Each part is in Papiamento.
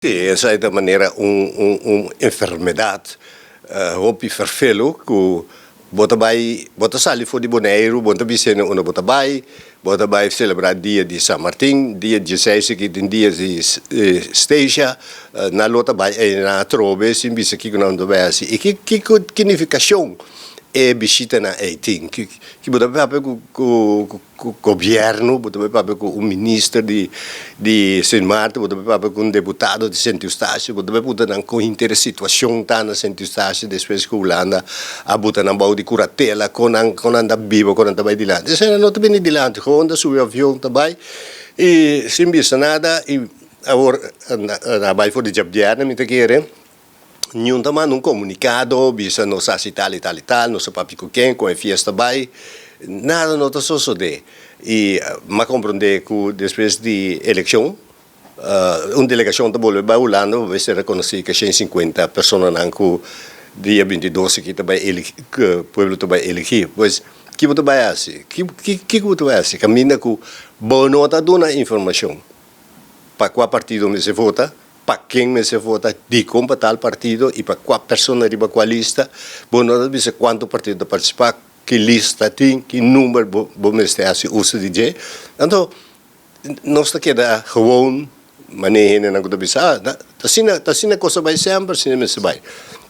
Sí, esei ta manera un un un enfermedat hopi ferfelu ku bo ta bai, bo ta sali for di Boneiru, bo no ta bisa hende unda bo ta bai, bo ta bai selebrá dia di San Martin, dia dieseis aki tin dia di Stasia, nan lo ta bai einan atrobe sin bisa kiko nan ta bai hasi. I ki kiko ki nifikashon e bishitanan ei tin? Ki bo ta papia ku ku. Ku gobièrnu, bo ta bai papia ku un minister di di Sint Maarten, bo ta bai papia ku un deputado di Sint Eustatius, bo ta bai puntra nan kon henter e situashon ta na Sint Eustatius despues ku Hulanda a buta nan bou di kuratela, kon nan kon nan ta biba, kon nan ta bai dilanti. Esei nan no ta bini dilanti, gewoon ta subi avion ta bai i sin bisa nada i awor nan a bai for di djabièrnè mi ta kere. Niun ta manda un komunikado bisa nos hasi tal i tal i tal, nos a papia ku ken, kon e fiesta bai, nada no ta sosodé. I m'a komprondé ku despues di elekshon un delegashon ta bolbe bai Hulanda pa bai ser rekonosí ku e shen sinkuenta personanan ku dia 22 aki ta bai eligi, ku pueblo ta bai eligí. Pues ki bo ta bai hasi? Kiko bo ta bai hasi? Kaminda ku bo no ta duna informashon pa kua partido mester vota, Pa ken mester vota, dikon pa tal partido i pa kua persona riba kua lista. Bo no ta bisa kuantu partido ta partisipá, ki lista tin, ki number bo bo mester hasi uso di dje. Anto nos ta keda gewoon manera hendenan ku ta bisa, ah, ta asina, ta asina kos a bai semper, asina mester bai.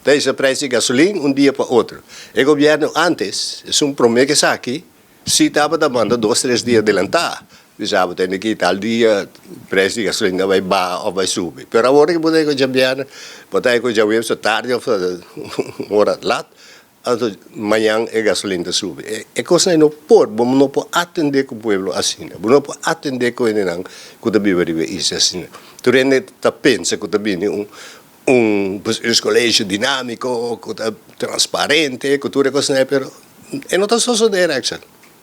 Ta hisa prijs di gasolin un dia pa otro. E gobièrnu antes, esun promé ku esaki, Si tabata manda dos tres dia adelantá, bisa bo tende ki tal dia prijs di gasolina bai baha of bai subi. Pero awor ki bo ta ku djabièrnè, bo ta ku djaweps ta tardi of un ora lat, anto mañan e gasolina ta subi. E kosnan ei no por, bo no por atendé ku pueblo asina, bo no por atendé ku hendenan ku ta biba riba e isla asina. Tur hende ta pensa ku ta bini un un bestuurscollege dinámiko, ku ta transparente, ku tur e kosnan ei, pero e no ta sosodé, Rexel.